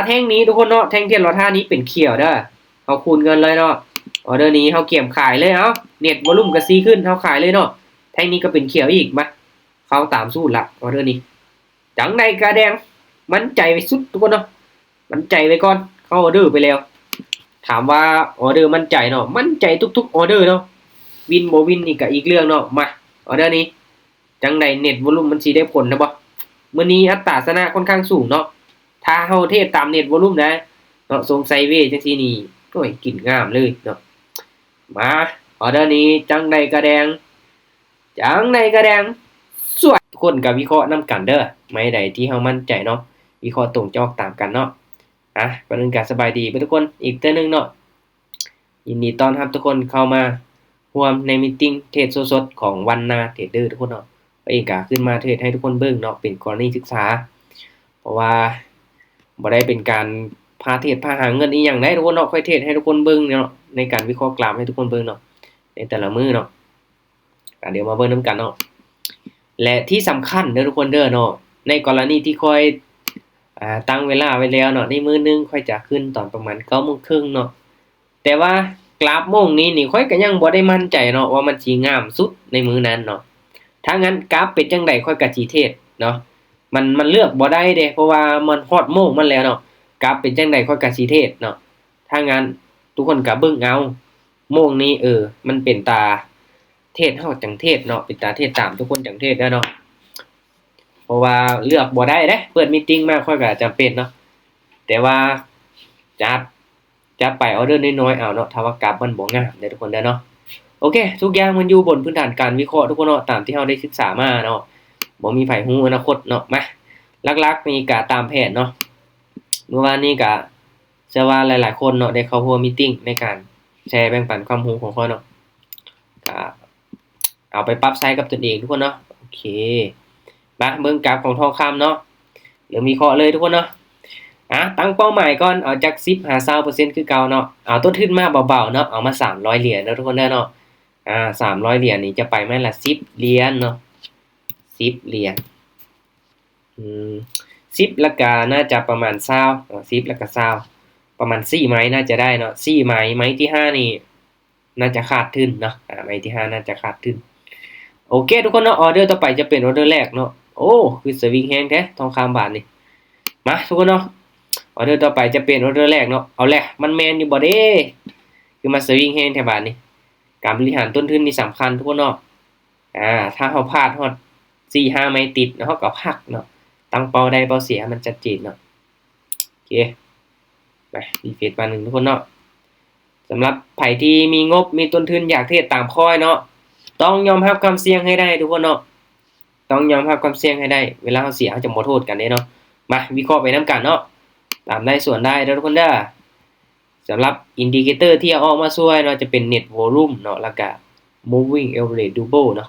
ແທ່ງນີ້ທຸກຄົນເນາະ ແທ່ງທຽນລອດຫ້ານີ້ເປັນຂຽວເດີ ເຮົາຄູນເງິນເລີຍເນາະ. ອອເດີນີ້ເຮົາກຽມຂາຍເລີຍ ເອົາ ເນັດວອລຸມກໍຊີ້ຂຶ້ນ ເຮົາຂາຍເລີຍເນາະ. ແທ່ງນີ້ກໍເປັນຂຽວອີກ ມາ ເຂົ້າຕາມສູດລະ ອອເດີນີ້. ຈັ່ງໃດກະແດງ ໝັ້ນໃຈໄວ້ສຸດທຸກຄົນເນາະ ໝັ້ນໃຈໄວ້ກ່ອນ ເຂົ້າອອເດີໄປແລ້ວ. ຖາມວ່າອອເດີໝັ້ນໃຈເນາະ ໝັ້ນໃຈທຸກໆອອເດີເນາະ. ວິນບໍ່ວິນນີ້ກະອີກເລື່ອງເນາະ. ມາ ອອເດີນີ້ ຈັ່ງໃດເນັດວອລຸມມັນຊິໄດ້ຜົນນະບໍ່? ມື້ນີ້ອັດຕາຊະນະຂ້ອນຂ້າງສູງເນາະ ຖ້າເຮົາເທຣດຕາມເນັດວອລຸມນະເນາະ ຊົງໄຊເວຈັ່ງຊີ້ນີ້ ໂອ້ຍ ກິນງາມເລີຍເນາະ. ມາ ອອເດີນີ້ ຈັ່ງໃດກະແດງ ຈັ່ງໃດກະແດງ ສວຍ. ທຸກຄົນກະວິເຄາະນຳກັນເດີ ໄມ້ໃດທີ່ເຮົາໝັ້ນໃຈເນາະ ວິເຄາະຕົງຈອກຕາມກັນເນາະ. ອ່ະ ກ່ອນອື່ນກະສະບາຍດີເບິດທຸກຄົນອີກເທື່ອໜຶ່ງເນາະ. ຍິນດີຕ້ອນຮັບທຸກຄົນເຂົ້າມາຮ່ວມໃນມີດຕິງເທຣດສົດໆຂອງວັນນາເທຣດເດີທຸກຄົນເນາະ. ຂ້ອຍເອງກະຂຶ້ນມາເທຣດໃຫ້ທຸກຄົນເບິ່ງເນາະ ເປັນກໍລະນີສຶກສາ ເພາະວ່າບໍ່ໄດ້ເປັນການພາເທຣດພາຫາເງິນອີ່ຫຍັງໃດ໋ທຸກຄົນເນາະ. ຂ້ອຍເທຣດໃຫ້ທຸກຄົນເບິ່ງເນາະ ໃນການວິເຄາະກຣາຟໃຫ້ທຸກຄົນເບິ່ງເນາະ ໃນແຕ່ລະມື້ເນາະ. ກະດຽວມາເບິ່ງນຳກັນເນາະ ແລະທີ່ສຳຄັນເດີທຸກຄົນເດີເນາະ ໃນກໍລະນີທີ່ຂ້ອຍ ອ່າ ຕັ້ງເວລາໄວ້ແລ້ວເນາະ ໃນມື້ໜຶ່ງຂ້ອຍຈະຂຶ້ນຕອນປະມານເກົ້າໂມງເຄິ່ງເນາະ. ແຕ່ວ່າກຣາຟໂມງນີ້ນີ້ ຂ້ອຍກະຍັງບໍ່ໄດ້ໝັ້ນໃຈເນາະ ວ່າມັນຊິງາມສຸດໃນມື້ນັ້ນເນາະ. ຖ້າງນັ້ນກຣາຟເປັນຈັ່ງໃດຂ້ອຍກະຊິເທຣດເນາະ ມັນ ມັນເລືອກບໍ່ໄດ້ເດ້ ເພາະວ່າມັນຮອດໂມງມັນແລ້ວເນາະ ກຣາຟເປັນຈັ່ງໃດຂ້ອຍກະຊິເທຣດເນາະ. ຖ້າງນັ້ນທຸກຄົນກະເບິ່ງເອົາ ໂມງນີ້ ເອີ ມັນເປັນຕາເທຣດເຮົາຈັ່ງເທຣດເນາະ ເປັນຕາເທຣດຕາມທຸກຄົນຈັ່ງເທຣດເດີເນາະ. ເພາະວ່າເລືອກບໍ່ໄດ້ເດ້ ເປີດມີດຕິງມາຂ້ອຍກະຈຳເປັນເນາະ ແຕ່ວ່າຈັດ ຈັດໄປອອເດີນ້ອຍໆເອົາເນາະ ຖ້າວ່າກຣາຟມັນບໍ່ງາມເດີທຸກຄົນເດີເນາະ. ໂອເຄ ທຸກຢ່າງມັນຢູ່ບົນພື້ນຖານການວິເຄາະທຸກຄົນເນາະ ຕາມທີ່ເຮົາໄດ້ສຶກສາມາເນາະ ບໍ່ມີໃຜຮູ້ອະນາຄົດເນາະ. ມາ ຫຼັກໆນີ້ກະຕາມແຜນເນາະ ມື້ວານນີ້ກະ ເຊື່ອວ່າຫຼາຍໆຄົນເນາະ ໄດ້ເຂົ້າຮ່ວມມີດຕິງໃນການແຊແບ່ງປັນຄວາມຮູ້ຂອງຂ້ອຍເນາະ ກະເອົາໄປປັບໃຊ້ກັບຕົນເອງທຸກຄົນເນາະ. ໂອເຄ ມາເບິ່ງກຣາຟຂອງທອງຄຳເນາະ ເລີ່ມວິເຄາະເລີຍທຸກຄົນເນາະ. ອ່ະ ຕັ້ງເປົ້າໝາຍກ່ອນ ເອົາຈັກສິບຫາຊາວເປີເຊັນຄືເກົ່າເນາະ. ເອົາຕົ້ນທຶນມາເບົາໆເນາະ ເອົາມາສາມຮ້ອຍຫຼຽນເດີທຸກຄົນເດີເນາະ. ອ່າ ສາມຮ້ອຍຫຼຽນນີ້ຈະໄປໄມ້ລະສິບຫຼຽນເນາະ ສິບຫຼຽນ ອືມ ສິບ ແລ້ວກະໜ້າຈະປະມານຊາວເນາະ ສິບ ແລ້ວກະຊາວ ປະມານສີ່ໄມ້ໜ້າຈະໄດ້ເນາະ ສີ່ໄມ້. ໄມ້ທີຫ້ານີ້ໜ້າຈະຂາດທຶນເນາະ ອ່າ ໄມ້ທີຫ້າໜ້າຈະຂາດທຶນ. ໂອເຄທຸກຄົນເນາະ ອອເດີຕໍ່ໄປຈະເປັນອອເດີແລກເນາະ. ໂອ້ ຄືສະວິງແຮງແທ້ທອງຄຳບາດນີ້. ມາທຸກຄົນເນາະ ອອເດີຕໍ່ໄປຈະເປັນອອເດີແລກເນາະ. ເອົາແຫຼະ ມັນແມ່ນຢູ່ບໍ່ເດ້ ຄືມາສະວິງແຮງແທ້ບາດນີ້. ການບໍລິຫານຕົ້ນທຶນນີ້ສຳຄັນທຸກຄົນເນາະ. ອ່າ ຖ້າເຮົາພາດຮອດສີ່ຫ້າໄມ້ຕິດ ເຮົາກໍພັກເນາະ ຕັ້ງເປົ້າໄດ້ເປົ້າເສຍໃຫ້ມັນຊັດເຈນເນາະ. ໂອເຄ ໄປ ຣີເຟຣຊບາດໜຶ່ງທຸກຄົນເນາະ. ສຳລັບໃຜທີ່ມີງົບ ມີຕົ້ນທຶນ ຢາກເທຣດຕາມຂ້ອຍເນາະ ຕ້ອງຍອມຮັບຄວາມສ່ຽງໃຫ້ໄດ້ທຸກຄົນເນາະ ຕ້ອງຍອມຮັບຄວາມສ່ຽງໃຫ້ໄດ້ ເວລາເຮົາເສຍເຮົາຈະບໍ່ໂທດກັນເດ້ເນາະ. ມາ ວິເຄາະໄປນຳກັນເນາະ ຕາມໄດ້ສ່ວນໄດ້ເດີທຸກຄົນເດີ. ສຳລັບອິນດິເຄເຕີທີ່ເອົາອອກມາຊ່ວຍເນາະ ຈະເປັນ Net Volume ເນາະ ແລ້ວກະ Moving Average Double ເນາະ.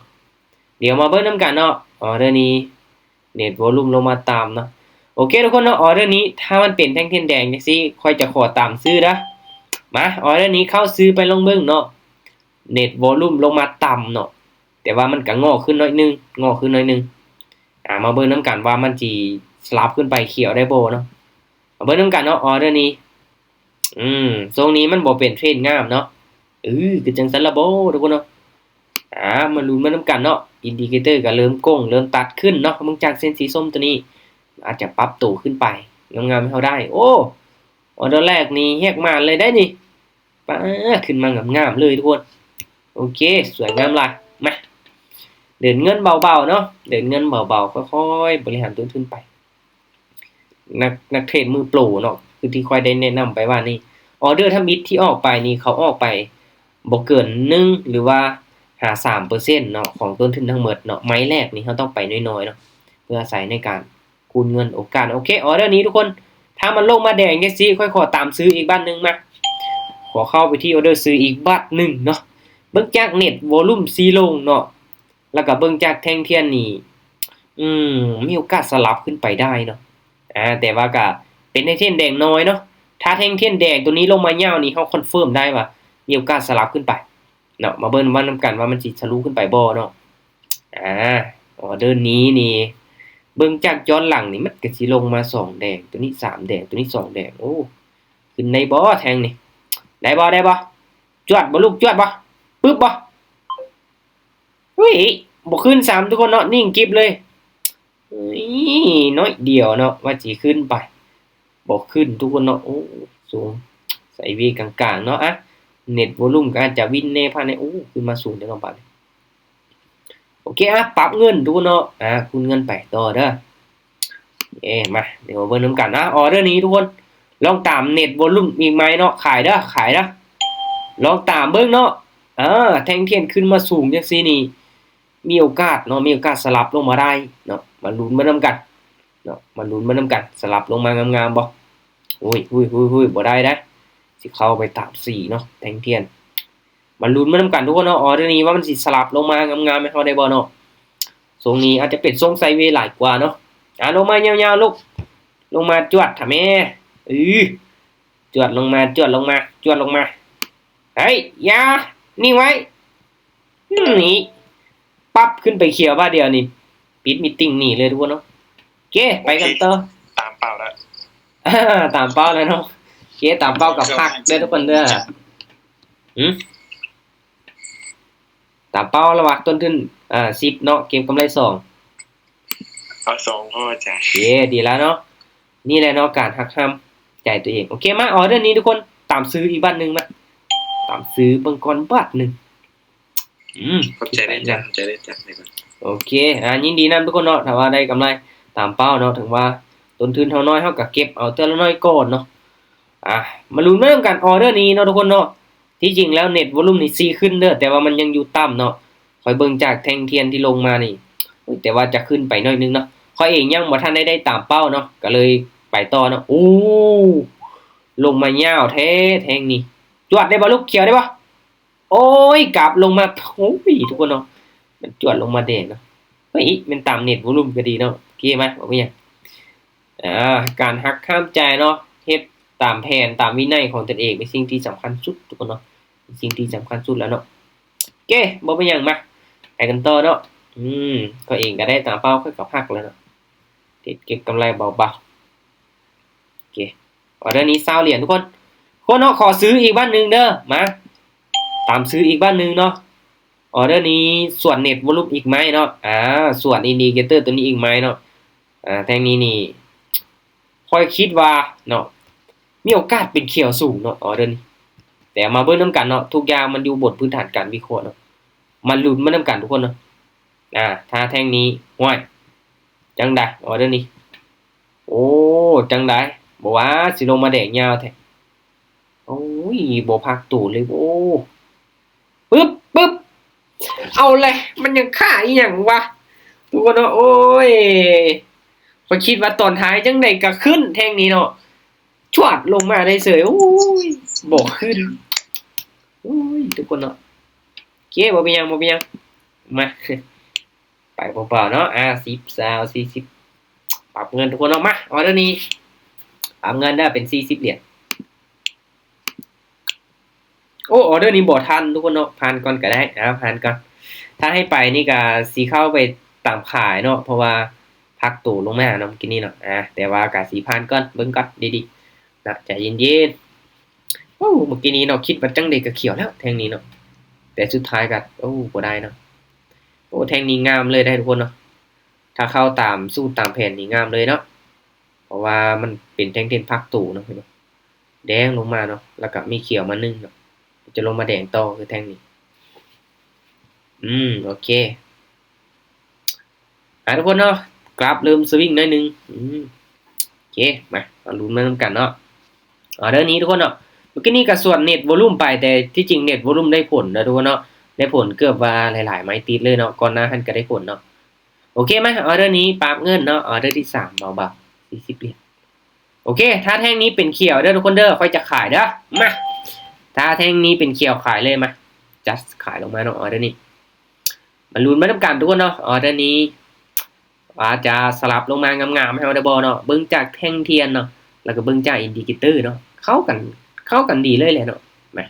ດຽວມາເບິ່ງນຳກັນເນາະ ອອເດີນີ້ Net Volume ລົງມາຕ່ຳເນາະ. ໂອເຄທຸກຄົນເນາະ ອອເດີນີ້ ຖ້າມັນເປັນແທ່ງທຽນແດງຈັ່ງຊີ້ ຂ້ອຍຈະຂໍຕາມຊື້ເດີ. ມາ ອອເດີນີ້ເຂົ້າຊື້ໄປລອງເບິ່ງເນາະ Net Volume ລົງມາຕ່ຳເນາະ ແຕ່ວ່າມັນກະງໍ້ຂຶ້ນໜ້ອຍໜຶ່ງ ງໍ້ຂຶ້ນໜ້ອຍໜຶ່ງ. ອ່າ ມາເບິ່ງນຳກັນວ່າມັນຊິສະຫຼັບຂຶ້ນໄປຂຽວໄດ້ບໍ່ເນາະ. ມາເບິ່ງນຳກັນເນາະ ອອເດີນີ້ ອືມ ຊ່ວງນີ້ມັນບໍ່ເປັນເທຣນງາມເນາະ. ເອີ ຄືຈັ່ງຊັ້ນລະບໍທຸກຄົນເນາະ. ອ່າ ມາລຸ້ນມານຳກັນເນາະ ອິນດິເຄເຕີກໍເລີ່ມໂກ່ງ ເລີ່ມຕັດຂຶ້ນເນາະ. ເບິ່ງຈາກເສັ້ນສີສົ້ມຕົວນີ້ ອາດຈະປັບໂຕຂຶ້ນໄປງາມໆໃຫ້ເຮົາໄດ້. ໂອ້ ອອເດີແລກນີ້ແຫກມານເລີຍໄດ໋ນີ້ ປາ ຂຶ້ນມາງາມໆເລີຍທຸກຄົນ. ໂອເຄ ສວຍງາມຫຼາຍ. ມາ ເດີນເງິນເບົາໆເນາະ ເດີນເງິນເບົາໆ ຄ່ອຍໆບໍລິຫານຕົ້ນທຶນໄປ. ນັກ ນັກເທຣດມືໂປຣເນາະ ຄືທີ່ຂ້ອຍໄດ້ແນະນຳໄປວ່ານີ້ ອອເດີທຳອິດທີ່ອອກໄປນີ້ ເຂົາອອກໄປບໍ່ເກີນໜຶ່ງ ຫຼືວ່າຫາສາມເປີເຊັນເນາະ ຂອງຕົ້ນທຶນທັງໝົດເນາະ. ໄມ້ແລກນີ້ເຮົາຕ້ອງໄປນ້ອຍໆເນາະ ເພື່ອອາໄສໃນການຄູນເງິນໂອກາດ. ໂອເຄ ອອເດີນີ້ທຸກຄົນ ຖ້າມັນລົງມາແດງຈັ່ງຊີ້ ຂ້ອຍຂໍຕາມຊື້ອີກບາດໜຶ່ງ. ມາ ຂໍເຂົ້າໄປທີ່ອອເດີຊື້ອີກບາດໜຶ່ງເນາະ. ເບິ່ງຈາກ Net Volume ສີລົງເນາະ ແລ້ວກໍເບິ່ງຈາກແທ່ງທຽນນີ້ ອືມ ມີໂອກາດສະຫຼັບຂຶ້ນໄປໄດ້ເນາະ. ອ່າ ແຕ່ວ່າກໍເປັນແທ່ງທຽນແດງນ້ອຍເນາະ. ຖ້າແທ່ງທຽນແດງຕົວນີ້ລົງມາຍາວນີ້ ເຮົາຄອນເຟີມໄດ້ວ່າມີໂອກາດສະຫຼັບຂຶ້ນໄປເນາະ. ມາເບິ່ງນຳກັນວ່າມັນຊິທະລຸຂຶ້ນໄປບໍ່ເນາະ. ອ່າ ອອເດີນີ້ນີ້ ເບິ່ງຈາກຍ້ອນຫຼັງນີ້ ມັນກໍຊິລົງມາສອງແດງ ໂຕນີ້ສາມແດງ ໂຕນີ້ສອງແດງ. ໂອ້ ຂຶ້ນໄດ້ບໍ່ແທ່ງນີ້? ໄດ້ບໍ່ ໄດ້ບໍ່? ຈວດບໍ່ລູກ ຈວດບໍ່? ປຶບບໍ່? ເຮີ້ຍ ບໍ່ຂຶ້ນຊ້ຳທຸກຄົນເນາະ ນິ່ງກິບເລີຍ. ເອີຍ ໜ້ອຍດຽວເນາະ ວ່າຊິຂຶ້ນໄປ ບໍ່ຂຶ້ນທຸກຄົນເນາະ. ໂອ້ ສູງ ໄຊເວກາງໆເນາະ. ອະ ເນັດວໍລຸມກໍອາດຈະວິນແດ່ ພາດແດ່. ໂອ້ ຂຶ້ນມາສູງແຕ່ເນາະບາດນີ້. ໂອເຄ ອະ ປັບເງິນທຸກຄົນເນາະ. ອາ ຄູນເງິນໄປຕໍ່ເດີ. ເອ ມາ ດຽວມາເບິ່ງນຳກັນ. ອາ ອໍເດີນີ້ທຸກຄົນ ລອງຕາມເນັດວໍລຸມອີກໄໝເນາະ. ຂາຍເດີ ຂາຍເດີ ລອງຕາມເບິ່ງເນາະ. ອາ ແທ່ງທຽນຂຶ້ນມາສູງຈັ່ງຊີ້ນີ້ ມີໂອກາດເນາະ ມີໂອກາດສະຫຼັບລົງມາໄດ້ເນາະ. ມາລຸ້ນມານຳກັນເນາະ ມາລຸ້ນມານຳກັນ. ສະຫຼັບລົງມາງາມໆບໍ່? ໂອ້ຍ ຮຸ້ຍໆໆ ບໍ່ໄດ້ເດ້ ຊິເຂົ້າໄປຕາມສີເນາະ ແທ່ງທຽນ. ມາລຸ້ນມານຳກັນທຸກຄົນເນາະ. ອໍເດີນີ້ວ່າມັນຊິສະຫຼັບລົງມາງາມໆໃຫ້ເຮົາໄດ້ບໍ່ເນາະ? ຊົງນີ້ອາດຈະເປັນຊົງໄຊເວຫຼາຍກວ່າເນາະ. ອາ ລົງມາຍາວໆລູກ ລົງມາຈວດຖ້າແມ່. ອື ຈວດລົງມາ ຈວດລົງມາ ຈວດລົງມາ. ເຮີ້ຍ ຢ່າ ນິ່ງໄວ້. ນີ້ ປັບ ຂຶ້ນໄປຂຽວບາດດຽວນີ້ ປິດມີດຕິ້ງໜີເລີຍທຸກຄົນເນາະ. ໂອເຄ ໄປກັນຕໍ່. ຕາມເປົ້າແລ້ວ ອາ ຕາມເປົ້າແລ້ວເນາະ. ໂອເຄ ຕາມເປົ້າກັບພັກເດີທຸກຄົນເດີ. ຫື ຕາມເປົ້າແລ້ວວະ ຕົ້ນທຶນ ອາ ສິບເນາະ ເກັບກຳໄລສອງ ເອົາສອງພໍຈ້ະ. ເຄ ດີແລ້ວເນາະ. ນີ້ແຫຼະເນາະ ການຮັກຫ້າມໃຈຕົວເອງ. ໂອເຄ ມາ ອໍເດີນີ້ທຸກຄົນ ຕາມຊື້ອີກບາດໜຶ່ງ ມາ ຕາມຊື້ເບິ່ງກ່ອນບາດໜຶ່ງ. ອືມ ຂອບໃຈເດີຈ້ະ ຂອບໃຈເດີຈ້ະ. ໂອເຄ ອາ ຍິນດີນຳທຸກຄົນເນາະ ຖ້າວ່າໄດ້ກຳໄລຕາມເປົ້າເນາະ. ເຖິງວ່າຕົ້ນທຶນເຮົານ້ອຍ ເຮົາກໍເກັບເອົາເທື່ອລະໜ້ອຍກ່ອນເນາະ. ອາ ມາລຸ້ນໄປນຳກັນ ອໍເດີນີ້ເນາະທຸກຄົນເນາະ. ທີ່ຈິງແລ້ວເນັດວໍລຸມນີ້ຊິຂຶ້ນເດີ ແຕ່ວ່າມັນຍັງຢູ່ຕ່ຳເນາະ. ຂ້ອຍເບິ່ງຈາກແທ່ງທຽນທີ່ລົງມານີ້ ໂອ້ຍ ແຕ່ວ່າຈະຂຶ້ນໄປໜ້ອຍໜຶ່ງເນາະ. ຂ້ອຍເອງຍັງບໍ່ທັນໄດ້ ໄດ້ຕາມເປົ້າເນາະ ກໍເລີຍໄປຕໍ່ເນາະ. ໂອ້ ລົງມາຍາວແທ້ແທ່ງນີ້. ຈວດໄດ້ບໍ່ລູກ ຂຽວໄດ້ບໍ່? ໂອ້ຍ ກັບລົງມາ. ໂອ້ຍ ທຸກຄົນເນາະ ມັນຈວດລົງມາແດງເນາະ. ເຮີ້ຍ ແມ່ນຕາມເນັດວໍລຸມກໍດີເນາະ. ໂອເຄ ມາ ບໍ່ມີຫຍັງ. ອາ ການຮັກຫ້າມໃຈເນາະ ເຮັດຕາມແຜນ ຕາມວິໄນຂອງຕົນເອງ ເປັນສິ່ງທີ່ສຳຄັນສຸດທຸກຄົນເນາະ ເປັນສິ່ງທີ່ສຳຄັນສຸດແລ້ວເນາະ. ໂອເຄ ບໍ່ເປັນຫຍັງ ມາ ໄປກັນຕໍ່ເນາະ. ອືມ ຂ້ອຍເອງກໍໄດ້ຕາມເປົ້າ ຂ້ອຍກໍພັກແລ້ວເນາະ ເກັບ ເກັບກຳໄລເບົາໆ. ໂອເຄ ອໍເດີນີ້ຊາວຫຼຽນທຸກຄົນ ທຸກຄົນເນາະ. ຂໍຊື້ອີກບາດໜຶ່ງເດີ ມາ ຕາມຊື້ອີກບາດໜຶ່ງເນາະ. ອໍເດີນີ້ສວນເນັດວໍລຸມອີກໄໝເນາະ. ອາ ສວນອິນດິເຄເຕີຕົວນີ້ອີກໄໝເນາະ. ອາ ແທ່ງນີ້ນີ້ ຂ້ອຍຄິດວ່າເນາະ ມີໂອກາດເປັນຂຽວສູງເນາະ ອໍເດີນີ້. ແຕ່ມາເບິ່ງນຳກັນເນາະ ທຸກຢ່າງມັນຢູ່ບົນພື້ນຖານການວິເຄາະເນາະ. ມາລຸ້ນມານຳກັນທຸກຄົນເນາະ. ອາ ຖ້າແທ່ງນີ້ ຫ້ວຍ ຈັ່ງໃດ ອໍເດີນີ້? ໂອ້ ຈັ່ງໃດ ບໍ່ວ່າຊິລົງມາແດງຍາວແທ້. ໂອ້ຍ ບໍ່ພັກໂຕເລີຍ. ໂອ້ ປຶບ ປຶບ ເອົາແຫຼະ ມັນຍັງຄາອີ່ຫຍັງວະ ທຸກຄົນເນາະ. ໂອ້ຍ ຂ້ອຍຄິດວ່າຕອນທ້າຍຈັ່ງໃດກໍຂຶ້ນແທ່ງນີ້ເນາະ ຈວດລົງມາໄດ້ເສີຍ. ໂອ້ຍ ບໍ່ຂຶ້ນ. ໂອ້ຍ ທຸກຄົນເນາະ. ໂອເຄ ບໍ່ເປັນຫຍັງ ບໍ່ເປັນຫຍັງ. ມາ ໄປເປົ່າໆເນາະ. ອາ ສິບ ຊາວ ສີ່ສິບ ປັບເງິນທຸກຄົນເນາະ. ມາ ອໍເດີນີ້ ປັບເງິນໄດ້ເປັນສີ່ສິບຫຼຽນ. ໂອ້ ອໍເດີນີ້ບໍ່ທັນທຸກຄົນເນາະ ຜ່ານກ່ອນກໍໄດ້. ເອົາ ຜ່ານກ່ອນ. ຖ້າໃຫ້ໄປນີ້ກໍຊິເຂົ້າໄປຕາມຂາຍເນາະ ເພາະວ່າພັກໂຕລົງມາເນາະ ມື້ກີ້ນີ້ເນາະ. ອາ ແຕ່ວ່າກໍຊິຜ່ານກ່ອນ ເບິ່ງກ່ອນດີໆເນາະ ໃຈເຢັນໆ. ໂອ້ ມື້ກີ້ນີ້ເນາະ ຄິດວ່າຈັ່ງໃດກໍຂຽວແລ້ວແທ່ງນີ້ເນາະ ແຕ່ສຸດທ້າຍກໍ ໂອ້ ບໍ່ໄດ້ເນາະ. ໂອ້ ແທ່ງນີ້ງາມເລີຍໄດ໋ທຸກຄົນເນາະ ຖ້າເຂົ້າຕາມສູດຕາມແຜນນີ້ງາມເລີຍເນາະ ເພາະວ່າມັນເປັນແທ່ງທຽນພັກໂຕເນາະ ແດງລົງມາເນາະ ແລ້ວກໍມີຂຽວມາໜຶ່ງເນາະ ຈະລົງມາແດງຕໍ່ຄືແທ່ງນີ້. ອືມ ໂອເຄ ອາ ທຸກຄົນເນາະ ກຣາຟເລີ່ມສະວິງໜ້ອຍໜຶ່ງ. ອືມ ໂອເຄ ມາ ມາລຸ້ນມານຳກັນເນາະ. ອໍເດີນີ້ທຸກຄົນເນາະ ມື້ກີ້ນີ້ກໍສວນເນັດວໍລຸມໄປ ແຕ່ທີ່ຈິງເນັດວໍລຸມໄດ້ຜົນເດີທຸກຄົນເນາະ ໄດ້ຜົນເກືອບວ່າຫຼາຍໆໄມ້ຕິດເລີຍເນາະ. ກ່ອນໜ້າຫັ້ນກໍໄດ້ຜົນເນາະ. ໂອເຄ ມາ ອໍເດີນີ້ປັບເງິນເນາະ ອໍເດີທີສາມ ເບົາໆ ສີ່ສິບຫຼຽນ. ໂອເຄ ຖ້າແທ່ງນີ້ເປັນຂຽວເດີທຸກຄົນເດີ ຂ້ອຍຈະຂາຍເດີ. ມາ ຖ້າແທ່ງນີ້ເປັນຂຽວຂາຍເລີຍ ມາ ຈັດຂາຍລົງມາເນາະ ອໍເດີນີ້. ມາລຸ້ນໄປນຳກັນທຸກຄົນເນາະ ອໍເດີນີ້ວ່າຈະສະຫຼັບລົງມາງາມໆໃຫ້ເຮົາໄດ້ບໍ່ເນາະ. ເບິ່ງຈາກແທ່ງທຽນເນາະ ແລ້ວກໍເບິ່ງຈາກອິນດິເຄເຕີເນາະ ເຂົ້າກັນ ເຂົ້າກັນດີເລີຍແຫຼະເນາະ. ມາ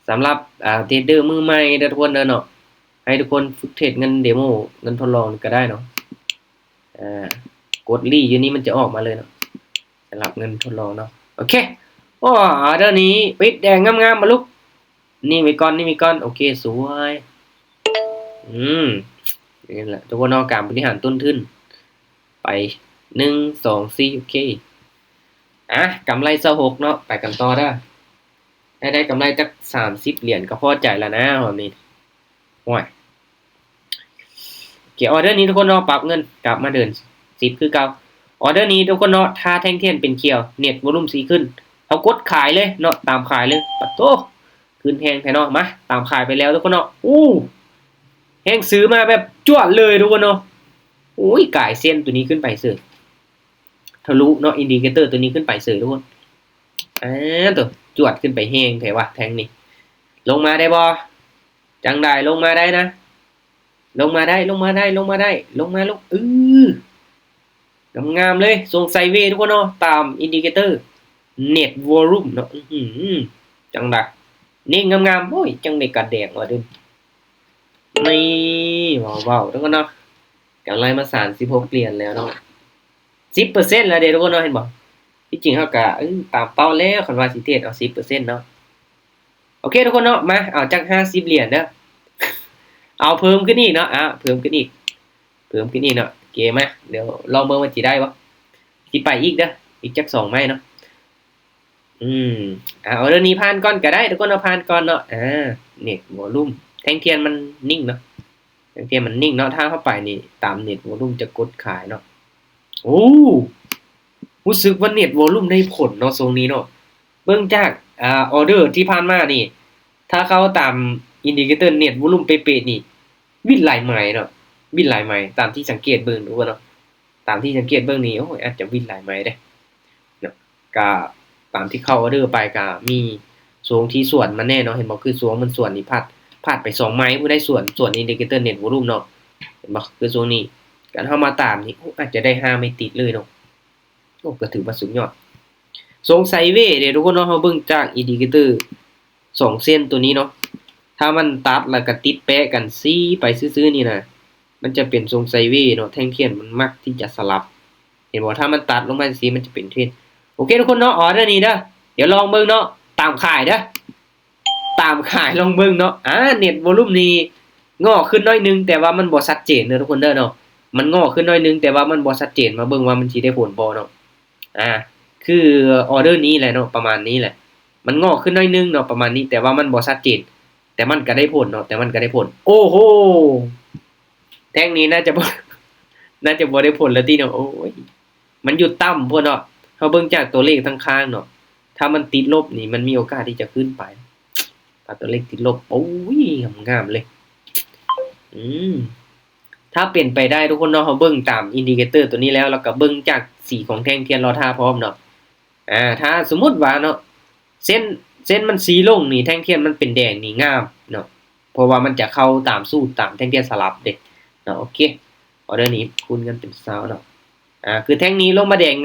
ສຳລັບ ອາ ເທຣດເດີມືໃໝ່ເດີທຸກຄົນເດີເນາະ ໃຫ້ທຸກຄົນຝຶກເທຣດເງິນເດໂມ ເງິນທົດລອງນີ້ກໍໄດ້ເນາະ. ອ່າ ກົດລີ້ຢູ່ນີ້ມັນຈະອອກມາເລີຍເນາະ ສຳລັບເງິນທົດລອງເນາະ. ໂອເຄ ໂອ້ ອອເດີນີ້ປິດແດງງາມໆ ມາລຸກ ນີ້ໄວ້ກ່ອນ ນີ້ໄວ້ກ່ອນ. ໂອເຄ ສວຍ ອືມ ນີ້ແຫຼະທຸກຄົນເນາະ ການບໍລິຫານຕົ້ນທຶນ ໄປ ໜຶ່ງ ສອງ ສີ່ ໂອເຄ ອ່າ ກຳໄລຊາວຫົກເນາະ ໄປກັນຕໍ່ເດີ. ໄດ້ ໄດ້ກຳໄລຈັກສາມສິບຫຼຽນກໍພໍໃຈແລ້ວນະ ຮອບນີ້ ໂອ້ຍ. ໂອເຄ ອອເດີນີ້ທຸກຄົນເນາະ ປັບເງິນກັບມາເດີນສິບຄືເກົ່າ. ອອເດີນີ້ທຸກຄົນເນາະ ຖ້າແທ່ງທຽນເປັນຂຽວ ເນັດວອລຸມຊິຂຶ້ນ ເຮົາກົດຂາຍເລີຍເນາະ ຕາມຂາຍເລີຍ. ປະໂຕ ຂຶ້ນແຮງແທ້ເນາະ. ມາ ຕາມຂາຍໄປແລ້ວທຸກຄົນເນາະ. ໂອ້ ແຮງຊື້ມາແບບຈວດເລີຍທຸກຄົນເນາະ. ໂອ້ຍ ກາຍເສັ້ນໂຕນີ້ຂຶ້ນໄປເສີຍ ທະລຸເນາະ ອິນດິເຄເຕີໂຕນີ້ຂຶ້ນໄປເສີຍທຸກຄົນ. ອ່າ ໂຕ ຈວດຂຶ້ນໄປແຮງແທ້ວະແທ່ງນີ້. ລົງມາໄດ້ບໍ່? ຈັ່ງໃດ ລົງມາໄດ້ນະ ລົງມາໄດ້ ລົງມາໄດ້ ລົງມາໄດ້ ລົງມາ ລົງ ເອີ ງາມໆເລີຍ. ຊົງໄຊເວທຸກຄົນເນາະ ຕາມອິນດິເຄເຕີເນັດວອລຸມເນາະ. ອື ຈັ່ງໃດ ເນັ່ງງາມໆ. ໂອ້ຍ ຈັ່ງໄດ້ກະແດງວ່າເດີ ນີ້ ວ້າວໆ ທຸກຄົນເນາະ ກຳໄລມາສາມສິບຫົກຫຼຽນແລ້ວເນາະ ສິບເປີເຊັນແລ້ວເດ້ທຸກຄົນເນາະ ເຫັນບໍ່? ທີ່ຈິງເຮົາກະ ເອີ ຕາມເປົ້າແລ້ວ ຄັນວ່າຊິເທຣດເອົາສິບເປີເຊັນເນາະ. ໂອເຄທຸກຄົນເນາະ ມາ ເອົາຈັກຫ້າສິບຫຼຽນເດີ ເອົາເພີ່ມຂຶ້ນອີກເນາະ ອ່າ ເພີ່ມຂຶ້ນອີກ ເພີ່ມຂຶ້ນອີກເນາະ. ໂອເຄ ມາ ດຽວລອງເບິ່ງວ່າຊິໄດ້ບໍ່ ຊິໄປອີກເດີ ອີກຈັກສອງໄມ້ເນາະ. ອືມ ອ່າ ອອເດີນີ້ຜ່ານກ່ອນກໍໄດ້ທຸກຄົນເນາະ ຜ່ານກ່ອນເນາະ. ອ່າ ເນັດວອລຸມ ແທ່ງທຽນມັນນິ່ງເນາະ ແທ່ງທຽນມັນນິ່ງເນາະ. ຖ້າເຮົາໄປນີ້ ຕາມເນັດວອລຸມຈະກົດຂາຍເນາະ. ໂອ້ ຮູ້ສຶກວ່າເນັດວອລຸມໄດ້ຜົນເນາະ ຊ່ວງນີ້ເນາະ. ເບິ່ງຈາກ ອ່າ ອອເດີທີ່ຜ່ານມານີ້ ຖ້າເຂົ້າຕາມອິນດິເຄເຕີເນັດວອລຸມເປະໆນີ້ ວິນຫຼາຍໄມ້ເນາະ ວິນຫຼາຍໄມ້ ຕາມທີ່ສັງເກດເບິ່ງທຸກຄົນເນາະ ຕາມທີ່ສັງເກດເບິ່ງນີ້ ໂອ້ຍ ອາດຈະວິນຫຼາຍໄມ້ເດ້ເນາະ. ກະຕາມທີ່ເຂົ້າອອເດີໄປກະມີຊ່ວງທີ່ສວນມາແນ່ເນາະ ເຫັນບໍ່? ຄືຊ່ວງມັນສວນນີ້ ພາດ ພາດໄປສອງໄມ້ ຜູ້ໃດສວນ ສວນອິນດິເຄເຕີເນັດວອລຸມເນາະ ເຫັນບໍ່? ຄືຊ່ວງນີ້ ຄັນເຮົາມາຕາມນີ້ ໂອ້ ອາດຈະໄດ້ຫ້າໄມ້ຕິດເລີຍເນາະ. ໂອ້ ກໍຖືວ່າສຸດຍອດ. ຊົງໄຊເວເດ້ທຸກຄົນເນາະ ເຮົາເບິ່ງຈາກອິນດິເຄເຕີສອງເສັ້ນໂຕນີ້ເນາະ ຖ້າມັນຕັດແລ້ວກໍຕິດແປະກັນຊີ້ໄປຊື່ໆນີ້ນະ ມັນຈະເປັນຊົງໄຊເວເນາະ ແທ່ງທຽນມັນມັກທີ່ຈະສະຫຼັບ ເຫັນບໍ່? ຖ້າມັນຕັດລົງມາຈັ່ງຊີ້ ມັນຈະເປັນເທຣນ. ໂອເຄທຸກຄົນເນາະ ອອເດີນີ້ເດີ ດຽວລອງເບິ່ງເນາະ ຕາມຂາຍເດີ ຕາມຂາຍລອງເບິ່ງເນາະ. ອ່າ ເນັດວອລຸມນີ້ງໍ້ຂຶ້ນໜ້ອຍໜຶ່ງ ແຕ່ວ່າມັນບໍ່ຊັດເຈນເດີທຸກຄົນເດີເນາະ ມັນງໍ້ຂຶ້ນໜ້ອຍໜຶ່ງ ແຕ່ວ່າມັນບໍ່ຊັດເຈນ. ມາເບິ່ງວ່າມັນຊິໄດ້ຜົນບໍ່ເນາະ. ອ່າ ຄືອອເດີນີ້ແຫຼະເນາະ ປະມານນີ້ແຫຼະ ມັນງໍ້ຂຶ້ນໜ້ອຍໜຶ່ງເນາະ ປະມານນີ້ ແຕ່ວ່າມັນບໍ່ຊັດເຈນ ແຕ່ມັນກະໄດ້ຜົນເນາະ ແຕ່ມັນກະໄດ້ຜົນ. ໂອ້ໂຫ ແທ່ງນີ້ໜ້າຈະບໍ່ ໜ້າຈະບໍ່ໄດ້ຜົນແລ້ວຕິເນາະ. ໂອ້ຍ ມັນຢູ່ຕ່ຳໂພດເນາະ ເຮົາເບິ່ງຈາກຕົວເລກທາງຂ້າງເນາະ ຖ້າມັນຕິດລົບນີ້ ມັນມີໂອກາດທີ່ຈະຂຶ້ນໄປ. ຖ້າຕົວເລກຕິດລົບ ໂອ້ຍ ງາມໆເລີຍ. ອືມ ຖ້າເປັນໄປໄດ້ທຸກຄົນເນາະ ເຮົາເບິ່ງຕາມອິນດິເຄເຕີຕົວນີ້ແລ້ວ ແລ້ວກໍເບິ່ງຈາກສີຂອງແທ່ງທຽນລໍຖ້າພ້ອມເນາະ. ອ່າ ຖ້າສົມມຸດວ່າເນາະ ເສັ້ນ ເສັ້ນມັນຊີ້ລົງນີ້ ແທ່ງທຽນມັນເປັນແດງນີ້ງາມເນາະ ເພາະວ່າມັນຈະເຂົ້າຕາມສູດ ຕາມແທ່ງທຽນສະຫຼັບເດ້ເນາະ. ໂອເຄ ອອເດີນີ້ຄູນເງິນເປັນຊາວເນາະ. ອ່າ ຄືແທ່ງນີ້ລົງມາແດງ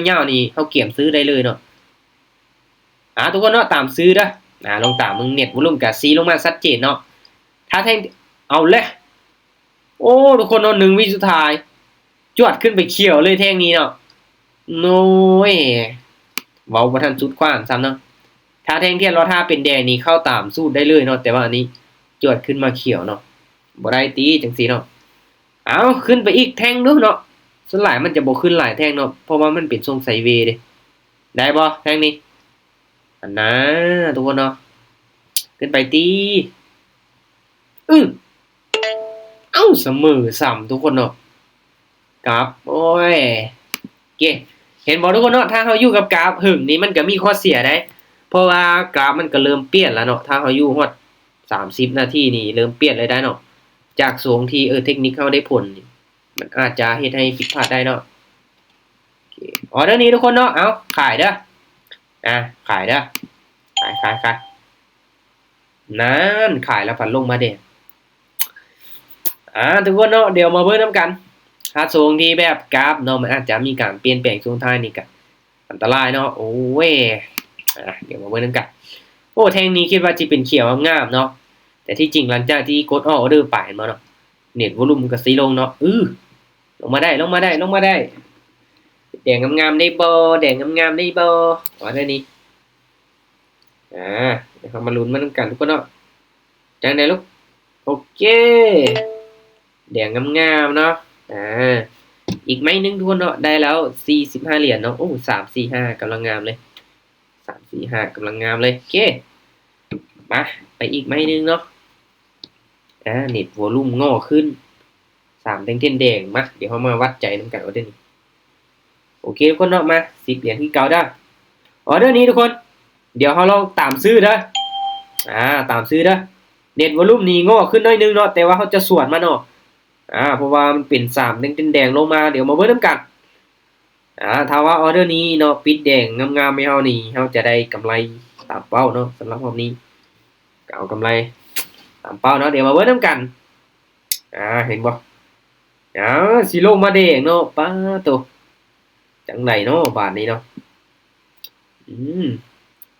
ຍາວໆນີ້ ເຮົາກຽມຊື້ໄດ້ເລີຍເນາະ. ອ່າ ທຸກຄົນເນາະ ຕາມຊື້ເດີ. ອ່າ ລອງຕາມເບິ່ງ ເນັດວອລຸມກະຊີ້ລົງມາຊັດເຈນເນາະ ຖ້າແທ່ງ ເອົາແຫຼະ ໂອ້ ທຸກຄົນເນາະ ໜຶ່ງວິສຸດທ້າຍ ຈວດຂຶ້ນໄປຂຽວເລີຍແທ່ງນີ້ເນາະ. ໂອ້ຍ ເວົ້າບໍ່ທັນສຸດຄວາມຊ້ຳເນາະ ຖ້າແທ່ງທຽນລໍຖ້າເປັນແດງນີ້ ເຂົ້າຕາມສູດໄດ້ເລີຍເນາະ ແຕ່ວ່າອັນນີ້ຈວດຂຶ້ນມາຂຽວເນາະ ບໍ່ໄດ້ຕິ ຈັ່ງຊີ້ເນາະ. ເອົາ ຂຶ້ນໄປອີກແທ່ງໜຶ່ງເນາະ ສ່ວນຫຼາຍມັນຈະບໍ່ຂຶ້ນຫຼາຍແທ່ງເນາະ ເພາະວ່າມັນເປັນຊົງໄຊເວເດ້. ໄດ້ບໍ່ແທ່ງນີ້? ອັນນາ ທຸກຄົນເນາະ ຂຶ້ນໄປຕິ. ອື ເອົ້າ ສະເໝີຊ້ຳທຸກຄົນເນາະ ກາບ ໂອ້ຍ ເກ ເຫັນບໍ່ທຸກຄົນເນາະ ຖ້າເຮົາຢູ່ກັບກາບເຫິງນີ້ ມັນກໍມີຂໍ້ເສຍໄດ໋ ເພາະວ່າກາບມັນກໍເລີ່ມປ່ຽນແລ້ວເນາະ ຖ້າເຮົາຢູ່ຮອດສາມສິບນາທີນີ້ ເລີ່ມປ່ຽນເລີຍໄດ໋ເນາະ ຈາກຊ່ວງທີ່ ເອີ ເທັກນິກເຮົາໄດ້ຜົນນີ້ ມັນອາດຈະເຮັດໃຫ້ຜິດພາດໄດ້ເນາະ. ໂອເຄ ອອເດີນີ້ທຸກຄົນເນາະ ເອົາ ຂາຍເດີ ອ່າ ຂາຍເດີ ຂາຍ ຂາຍ ຂາຍ ນັ້ນ ຂາຍແລ້ວພັດລົງມາແດງ. ອ່າ ທຸກຄົນເນາະ ດຽວມາເບິ່ງນຳກັນ ຖ້າຊ່ວງທີ່ແບບກາບເນາະ ມັນອາດຈະມີການປ່ຽນແປງຊ່ວງທ້າຍນີ້ກະອັນຕະລາຍເນາະ. ໂອ້ຍ ອ່າ ດຽວມາເບິ່ງນຳກັນ. ໂອ້ ແທ່ງນີ້ຄິດວ່າຊິເປັນຂຽວງາມໆເນາະ ແຕ່ທີ່ຈິງຫຼັງຈາກທີ່ກົດອອກອອເດີໄປແມ່ນບໍ່ເນາະ ເນັດວອລຸມກໍຊິລົງເນາະ. ອື ລົງມາໄດ້ ລົງມາໄດ້ ລົງມາໄດ້. ແດງງາມໆໄດ້ບໍ່? ແດງງາມໆໄດ້ບໍ່? ວ່າໄດ້ນີ້. ອ່າ ດຽວເຮົາມາລຸ້ນມານຳກັນທຸກຄົນເນາະ. ຈັ່ງໃດລູກ? ໂອເຄ ແດງງາມໆເນາະ. ອ່າ ອີກໄມ້ໜຶ່ງທຸກຄົນເນາະ. ໄດ້ແລ້ວສີ່ສິບຫ້າຫຼຽນເນາະ. ໂອ້ ສາມ ສີ່ ຫ້າ ກຳລັງງາມເລີຍ. ສາມ ສີ່ ຫ້າ ກຳລັງງາມເລີຍ. ໂອເຄ ມາ ໄປອີກໄມ້ໜຶ່ງເນາະ. ອ່າ ເນັດວອລຸ່ມງໍ້ຂຶ້ນ ສາມແທ່ງທຽນແດງ. ມາ ດຽວເຮົາມາວັດໃຈນຳກັນ ອໍເດີນີ້. ໂອເຄທຸກຄົນເນາະ. ມາ ສິບຫຼຽນຄືເກົ່າເດີ້. ອໍເດີນີ້ທຸກຄົນ ດຽວເຮົາລອງຕາມຊື້ເດີ້. ອ່າ ຕາມຊື້ເດີ້. ເນັດວອລຸ່ມນີ້ງໍ້ຂຶ້ນໜ້ອຍໜຶ່ງເນາະ ແຕ່ວ່າເຮົາຈະສວນມາເນາະ. ອ່າ ເພາະວ່າມັນເປັນສາມແທ່ງທຽນແດງລົງມາ. ດຽວມາເບິ່ງນຳກັນ. ອ່າ ຖ້າວ່າອໍເດີນີ້ເນາະ ປິດແດງງາມໆໃຫ້ເຮົານີ້ ເຮົາຈະໄດ້ກຳໄລຕາມເປົ້າເນາະ. ສຳລັບຮອບນີ້ກໍເອົາກຳໄລຕາມເປົ້າເນາະ. ດຽວມາເບິ່ງນຳກັນ. ອ່າ ເຫັນບໍ່? ອ່າ ຊິລົງມາແດງເນາະ. ປາໂຕ ຈັ່ງໃດເນາະບາດນີ້ເນາະ. ອືມ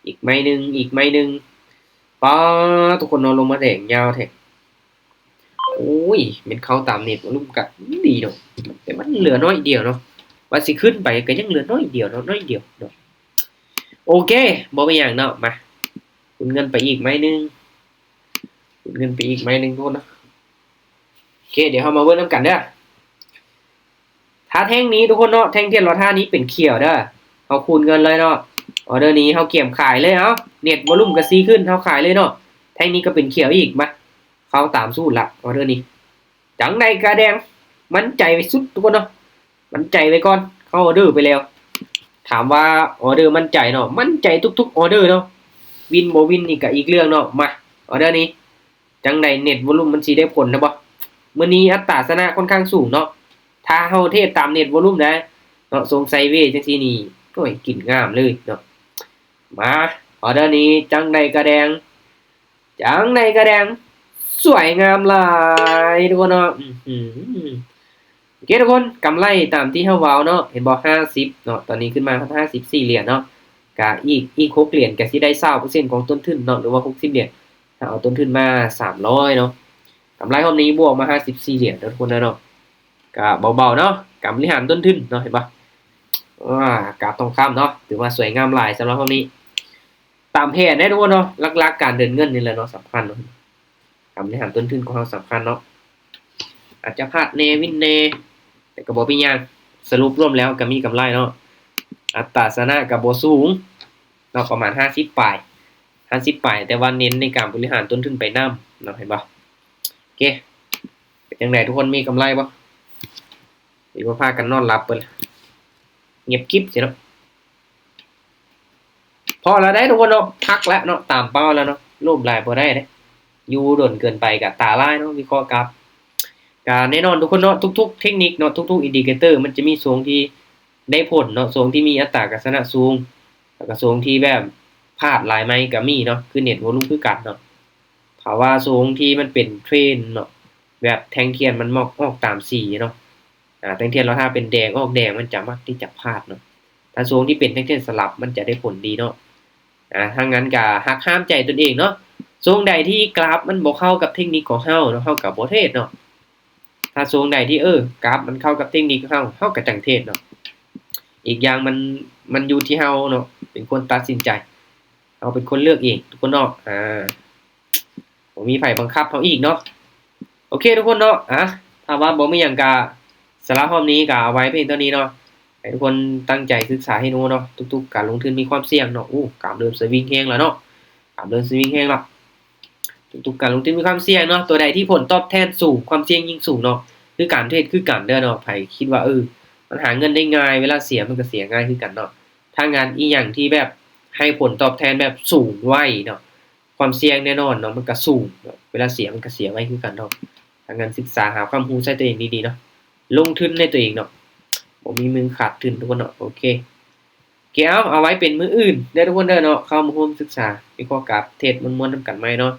ອີກໄມ້ໜຶ່ງ ອີກໄມ້ໜຶ່ງ. ປາ ທຸກຄົນເນາະ ລົງມາແດງຍາວແທ້. ໂອ້ຍ ແມ່ນເຂົ້າຕາມເນັດວອລຸ່ມກະດີເນາະ ແຕ່ມັນເຫຼືອໜ້ອຍດຽວເນາະ. ວ່າຊິຂຶ້ນໄປກະຍັງເຫຼືອໜ້ອຍດຽວເນາະ ໜ້ອຍດຽວເນາະ. ໂອເຄ ບໍ່ເປັນຫຍັງເນາະ. ມາ ຄູນເງິນໄປອີກໄມ້ໜຶ່ງ ຄູນເງິນໄປອີກໄມ້ໜຶ່ງທຸກຄົນເນາະ. ໂອເຄ ດຽວເຮົາມາເບິ່ງນຳກັນເດີ້. ຖ້າແທ່ງນີ້ທຸກຄົນເນາະ ແທ່ງທຽນລອດຫ້ານີ້ເປັນຂຽວເດີ້ ເຮົາຄູນເງິນເລີຍເນາະ. ອໍເດີນີ້ເຮົາກຽມຂາຍເລີຍ. ເອົາ ເນັດວອລຸ່ມກະຊິຂຶ້ນ ເຮົາຂາຍເລີຍເນາະ. ແທ່ງນີ້ກະເປັນຂຽວອີກ. ມາ ເຂົ້າຕາມສູດລະ ອໍເດີນີ້. ຈັ່ງໃດກະແດງ ໝັ້ນໃຈໄວ້ສຸດທຸກຄົນເນາະ. ໝັ້ນໃຈໄວ້ກ່ອນ ເຂົ້າອໍເດີໄປແລ້ວ. ຖາມວ່າອໍເດີໝັ້ນໃຈເນາະ ໝັ້ນໃຈທຸກໆອໍເດີເນາະ. ວິນບໍ່ວິນນີ້ກະອີກເລື່ອງເນາະ. ມາ ອໍເດີນີ້ ຈັ່ງໃດເນັດວອລຸ່ມມັນຊິໄດ້ຜົນນະບໍ່? ມື້ນີ້ອັດຕາຊະນະຂ້ອນຂ້າງສູງເນາະ. ຖ້າເຮົາເທຣດຕາມເນັດວອລຸ່ມນະເນາະ ຊົງໄຊເວຈັ່ງຊີ້ນີ້ ໂອ້ຍ ກິນງາມເລີຍເນາະ. ມາ ອໍເດີນີ້ ຈັ່ງໃດກະແດງ ຈັ່ງໃດກະແດງ ສວຍງາມຫຼາຍທຸກຄົນເນາະ. ອື ໂອເຄທຸກຄົນ ກຳໄລຕາມທີ່ເຮົາເວົ້າເນາະ ເຫັນບໍ່? ຫ້າສິບເນາະ ຕອນນີ້ຂຶ້ນມາຮອດຫ້າສິບສີ່ຫຼຽນເນາະ. ກະອີກ ອີກຫົກຫຼຽນກະຊິໄດ້ຊາວເປີເຊັນຂອງຕົ້ນທຶນເນາະ ຫຼືວ່າຫົກສິບຫຼຽນ ຖ້າເອົາຕົ້ນທຶນມາສາມຮ້ອຍເນາະ. ກຳໄລຮອບນີ້ບວກມາຫ້າສິບສີ່ຫຼຽນເດີທຸກຄົນເດີເນາະ. ກະເບົາໆເນາະ ການບໍລິຫານຕົ້ນທຶນເນາະ ເຫັນບໍ່? ອາ ກາບທອງຄຳເນາະ ຖືວ່າສວຍງາມຫຼາຍສຳລັບຮອບນີ້. ຕາມແຜນເດ້ທຸກຄົນເນາະ ຫຼັກໆການເດີນເງິນນີ້ແຫຼະເນາະ ສຳຄັນເນາະ. ການບໍລິຫານຕົ້ນທຶນຂອງເຮົາສຳຄັນເນາະ. ອາດຈະພາດແດ່ ວິນແດ່ ແຕ່ກໍບໍ່ເປັນຫຍັງ ສະຫຼຸບລວມແລ້ວກໍມີກຳໄລເນາະ. ອັດຕາຊະນະກໍບໍ່ສູງເນາະ ປະມານຫ້າສິບປາຍ ຫ້າສິບປາຍ ແຕ່ວ່າເນັ້ນໃນການບໍລິຫານຕົ້ນທຶນໄປນຳເນາະ ເຫັນບໍ່? ໂອເຄ ເປັນຈັ່ງໃດທຸກຄົນ ມີກຳໄລບໍ່? ຫຼືວ່າພາກັນນອນຫຼັບເບິດ ງຽບກິບຊີ້ເນາະ. ພໍແລ້ວເດ້ທຸກຄົນເນາະ ພັກແລ້ວເນາະ ຕາມເປົ້າແລ້ວເນາະ ໂລບຫຼາຍບໍ່ໄດ້ເດ້ ຢູ່ດົນເກີນໄປກະຕາລາຍເນາະ ວິເຄາະກັບ. ກະແນ່ນອນທຸກຄົນເນາະ ທຸກໆເທັກນິກເນາະ ທຸກໆອິນດິເຄເຕີ ມັນຈະມີຊ່ວງທີ່ໄດ້ຜົນເນາະ ຊ່ວງທີ່ມີອັດຕາການຊະນະສູງ ແລ້ວກະຊ່ວງທີ່ແບບພາດຫຼາຍໄມ້ກະມີເນາະ ຄືເນັດວອລຸ່ມຄືກັນເນາະ. ຖ້າວ່າຊ່ວງທີ່ມັນເປັນເທຣນເນາະ ແບບແທ່ງທຽນມັນມັກອອກຕາມສີເນາະ ອາ ແທ່ງທຽນລອດຫ້າເປັນແດງ ອອກແດງ ມັນຈະມັກທີ່ຈະພາດເນາະ. ຖ້າຊ່ວງທີ່ເປັນແທ່ງທຽນສະຫຼັບ ມັນຈະໄດ້ຜົນດີເນາະ. ອາ ຖ້າຊັ້ນກະຫັກຫ້າມໃຈຕົນເອງເນາະ ຊ່ວງໃດທີ່ກຣາຟມັນບໍ່ເຂົ້າກັບເທັກນິກຂອງເຮົາເນາະ ເຮົາກະບໍ່ເທຣດເນາະ. ຖ້າຊ່ວງໃດທີ່ ເອີ ກຣາຟມັນເຂົ້າກັບເທັກນິກເຮົາ ເຮົາກະຈັ່ງເທຣດເນາະ. ອີກຢ່າງມັນ ມັນຢູ່ທີ່ເຮົາເນາະ ເປັນຄົນຕັດສິນໃຈ ເຮົາເປັນຄົນເລືອກເອງທຸກຄົນເນາະ. ອາ ບໍ່ມີໃຜບັງຄັບເຮົາອີກເນາະ. ໂອເຄທຸກຄົນເນາະ ອາ ຖ້າວ່າບໍ່ມີຫຍັງກະ ສາລະຮອບນີ້ກະເອົາໄວ້ພຽງເທົ່ານີ້ເນາະ. ໃຫ້ທຸກຄົນຕັ້ງໃຈສຶກສາຮຽນຮູ້ເນາະ ທຸກໆການລົງທຶນມີຄວາມສ່ຽງເນາະ. ໂອ້ ກາບເລີ່ມສະວິງແຮງແລ້ວເນາະ ກາບເລີ່ມສະວິງແຮງແລ້ວ. ທຸກໆການລົງທຶນມີຄວາມສ່ຽງເນາະ ຕົວໃດທີ່ຜົນຕອບແທນສູງ ຄວາມສ່ຽງຍິ່ງສູງເນາະ. ຄືການເທຣດຄືກັນເດີເນາະ ໃຜຄິດວ່າ ເອີ ມັນຫາເງິນໄດ້ງ່າຍ ເວລາເສຍມັນກະເສຍງ່າຍຄືກັນເນາະ. ຖ້າງານອີ່ຫຍັງທີ່ແບບໃຫ້ຜົນຕອບແທນແບບສູງໄວເນາະ ຄວາມສ່ຽງແນ່ນອນເນາະ ມັນກະສູງເນາະ ເວລາເສຍມັນກະເສຍໄວຄືກັນເນາະ. ຖ້າງານສຶກສາຫາຄວາມຮູ້ໃສ່ຕົວເອງດີໆເນາະ ລົງທຶນໃນຕົວເອງເນາະ ບໍ່ມີມື້ຂາດທຶນທຸກຄົນເນາະ. ໂອເຄ ໂອເຄ ເອົາ ເອົາໄວ້ເປັນມື້ອື່ນເດີທຸກຄົນເດີເນາະ ເຂົ້າມາຮ່ວມສຶກສາວິເຄາະກາບເທຣດມ່ວນໆນຳກັນໃໝ່ເນາະ.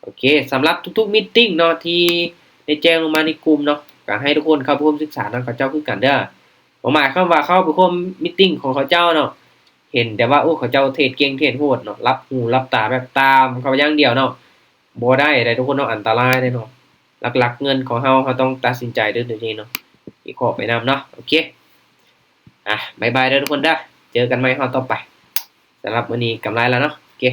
ໂອເຄ ສຳລັບທຸກໆມີດຕິງເນາະ ທີ່ໄດ້ແຈ້ງລົງມາໃນກຸ່ມເນາະ ກະໃຫ້ທຸກຄົນເຂົ້າໄປຮ່ວມສຶກສານຳເຂົາເຈົ້າຄືກັນເດີ. ບໍ່ໝາຍຄວາມວ່າເຂົ້າໄປຮ່ວມມີດຕິງຂອງເຂົາເຈົ້າເນາະ ເຫັນແຕ່ວ່າ ໂອ້ ເຂົາເຈົ້າເທຣດເກັ່ງເທຣດໂຫດເນາະ ຫຼັບຫູຫຼັບຕາແບບຕາມເຂົາຢ່າງດຽວເນາະ ບໍ່ໄດ້ເດ້ທຸກຄົນເນາະ ອັນຕະລາຍເດ້ເນາະ. ຫຼັກໆເງິນຂອງເຮົາ ເຮົາຕ້ອງຕັດສິນໃຈດ້ວຍຕົວເອງເນາະ. ວິເຄາະໄປນຳເນາະ. ໂອເຄ ອ່ະ ບາຍບາຍເດີທຸກຄົນເດີ ເຈີກັນໃໝ່ຮອບຕໍ່ໄປ. ສຳລັບມື້ນີ້ກຳໄລແລ້ວເນາະ ໂອເຄ.